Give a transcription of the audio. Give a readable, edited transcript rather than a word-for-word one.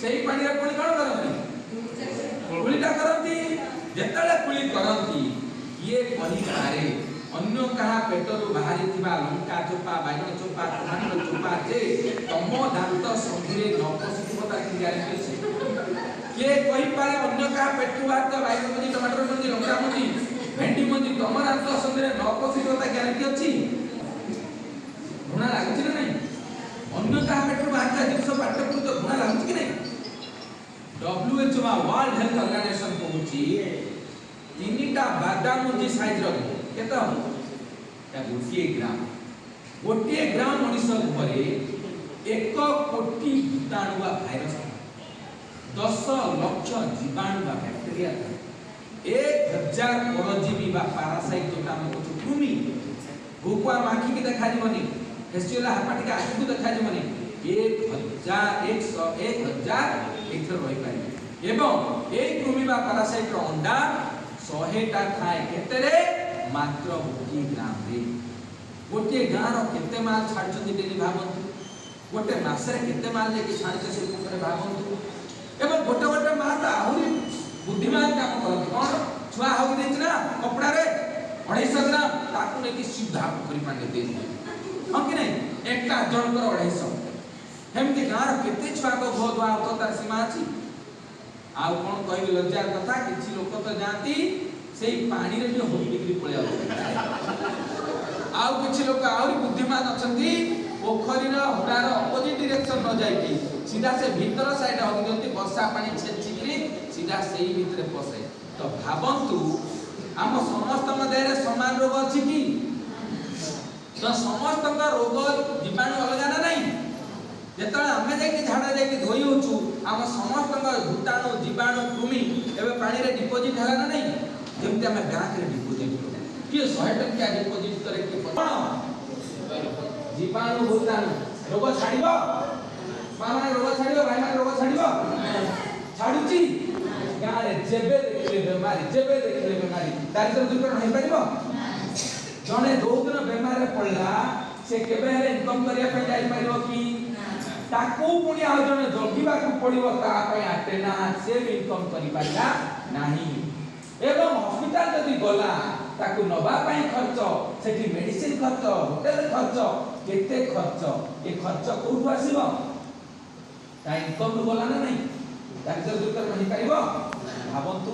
ସେଇ ପାଣିରେ ପୁଣି କ'ଣ କରନ୍ତି? କୁଳିଟା କରନ୍ତି। ଯେତେବେଳେ କୁଳି କରନ୍ତି, କିଏ କହିପାରେ ଅନ୍ୟ କାହା ପେଟରୁ ବାହାରିଥିବା ଲଙ୍କା ଚୋପା, ବାଇଗଣ ଚୋପା, ଟମାଟୋ ଚୋପା ଯେ ତମ ଦାନ୍ତ ସନ୍ଧିରେ ନ ପଶିଥିବ, ତାର କି ଗ୍ୟାରେଣ୍ଟି ଅଛି? କିଏ କହିପାରେ ଅନ୍ୟ କାହା ପେଟରୁ ବାହାରିଥିବା ବାଇଗଣ ମଞ୍ଜି, ଟମାଟର ମଞ୍ଜି, ଲଙ୍କା ମଞ୍ଜି, ଭେଣ୍ଡି ମଞ୍ଜି ତମ ଦାନ୍ତ ସନ୍ଧିରେ ନ ପଶିଥିବ, ତା ଗ୍ୟାରେଣ୍ଟି ଅଛି? ଘୃଣା ଲାଗୁଛି ନା ନାହିଁ? ଅନ୍ୟ କାହା ପେଟରୁ ବାହାରିଥିବା ଜିନିଷ ପାଟିରେ ପୁରେଇଲେ ତ ଘୃଣା ଲାଗୁଛି କି ନାହିଁ? WHO ବା ୱାର୍ଲଡ ହେଲ୍ଥ ଅର୍ଗାନାଇଜେସନ କହୁଛି, 3ଟା ବାଦାମ ମଞ୍ଜି ସାଇଜର କେତେ ହବ? 1 ଗ୍ରାମ। 1 ଗ୍ରାମ ମଣିଷ ଉପରେ 1 କୋଟି ଭୂତାଣୁ ବା ଭାଇରସ ଥାଏ, 10 ଲକ୍ଷ ଜୀବାଣୁ ବା ବ୍ୟାକ୍ଟେରିଆ ଥାଏ, 1000 ପରଜୀବୀ ବା ପାରାସାଇଟ୍, ଯୋଉଟା ଆମେ କହୁଛୁ କୃମି, ହୁକୱାର୍ମ ଆଖିକି ଦେଖାଯିବନି, ଫେସିଓଲା ହେପାଟିକା ଆଖିକୁ ଦେଖାଯିବନି, 1000, 1000 ଏଇଥିରେ ରହିପାରିବେ। ଏବଂ ଏଇ କୃମି ବା ପାରାସାଇଟ୍ର ଅଣ୍ଡା 100ଟା ଥାଏ। କେତେରେ? ମାତ୍ର 1 ଗ୍ରାମରେ। ଗୋଟିଏ ଗାଁର କେତେ ମାଲ ଛାଡୁଛନ୍ତି ଡେଲି ଭାବନ୍ତୁ। ଗୋଟେ ମାସରେ କେତେ ମାଲ ଯାଇକି ଛାଡୁଛେ ସେ ପୋଖରୀରେ ଭାବନ୍ତୁ। ଏବଂ ଗୋଟେ ଗୋଟେ ମା ତ ଆହୁରି ବୁଦ୍ଧିମାନ କାମ କରନ୍ତି। କ'ଣ? ଛୁଆ ହଗି ଦେଇଛି ନା କପଡ଼ାରେ 250 ଗ୍ରାମ, ତାକୁ ନେଇକି ସିଧା ପୋଖରୀ ପାଣିରେ ଦେଇଦିଅନ୍ତି। ହଁ କି ନାଇଁ? ଏକା ଜଣଙ୍କର 250। ଏମିତି ଗାଁର କେତେ ଛୁଆଙ୍କ ଘୁଅ ଧୁଆ ହଉଥିବ, ତାର ସୀମା ଅଛି? ଆଉ କ'ଣ କହିବି, ଲଜ୍ଜାର କଥା, କିଛି ଲୋକ ତ ଯାଆନ୍ତି ସେଇ ପାଣିରେ ବି ହଗି ଦେଇକିରି ପଳେଇ ଆଉଛନ୍ତି। ଆଉ କିଛି ଲୋକ ଆହୁରି ବୁଦ୍ଧିମାନ ଅଛନ୍ତି, ପୋଖରୀର ହୁଡ଼ାର ଅପୋଜିଟ ଡିରେକ୍ସନ ନ ଯାଇକି ସିଧା ସେ ଭିତର ସାଇଡ୍ ହଗି ଦିଅନ୍ତି। ବର୍ଷା ପାଣି ଛେଚିକିରି ସିଧା ସେଇ ଭିତରେ ପଶେ। ତ ଭାବନ୍ତୁ, ଆମ ସମସ୍ତଙ୍କ ଦେହରେ ସମାନ ରୋଗ ଅଛି କି? ତ ସମସ୍ତଙ୍କ ରୋଗ ଜୀବାଣୁ ଅଲଗା ନା ନାହିଁ? ଯେତେବେଳେ ଆମେ ଯାଇକି ଝାଡ଼ା ଯାଇକି ଧୋଇ ହେଉଛୁ, ଆମ ସମସ୍ତଙ୍କ ଭୂତାଣୁ, ଜୀବାଣୁ, କୃମି ଏବେ ପାଣିରେ ଡିପୋଜିଟ୍ ହେଲା ନା ନାହିଁ? ଯେମିତି ଆମେ ବ୍ୟାଙ୍କରେ ଡିପୋଜିଟ୍ କରୁ, କିଏ 100 ଟଙ୍କିଆ ଡିପୋଜିଟ୍ କରେ, କିଏ କ'ଣ ଜୀବାଣୁ ଭୂତାଣୁ। ରୋଗ ଛାଡ଼ିବ ମା ମାନେ? ରୋଗ ଛାଡ଼ିବ ଭାଇମାନେ? ରୋଗ ଛାଡ଼ିବ? ଛାଡୁଛି? ଗାଁରେ ଯେବେ ଦେଖିଲେ ବେମାରୀ, ଯେବେ ଦେଖିଲେ ବେମାରୀ। ଦାରିଦ୍ର୍ୟ ଦୂରୀକରଣ ହେଇପାରିବ? ଜଣେ ଯୋଉଦିନ ବେମାରରେ ପଡ଼ିଲା, ସେ କେବେ ହେଲେ ଇନକମ୍ କରିବା ପାଇଁ ଯାଇପାରିବ କି? ତାକୁ ପୁଣି ଆଉ ଜଣେ ଜଗିବାକୁ ପଡ଼ିବ, ତା ପାଇଁ ଆଟେଣ୍ଡାଣ୍ଟ। ସେ ବି ଇନକମ୍ କରିପାରିଲା ନାହିଁ। ଏବଂ ହସ୍ପିଟାଲ ଯଦି ଗଲା, ତାକୁ ନବା ପାଇଁ ଖର୍ଚ୍ଚ, ସେଠି ମେଡିସିନ ଖର୍ଚ୍ଚ, ହୋଟେଲ ଖର୍ଚ୍ଚ, କେତେ ଖର୍ଚ୍ଚ। ଏ ଖର୍ଚ୍ଚ କୋଉଠୁ ଆସିବ? ତା ଇନକମ୍ରୁ ଗଲା ନା ନାହିଁ? ଦାରିଦ୍ର୍ୟ ଦୂରୀକରଣ ହେଇପାରିବ? ଭାବନ୍ତୁ।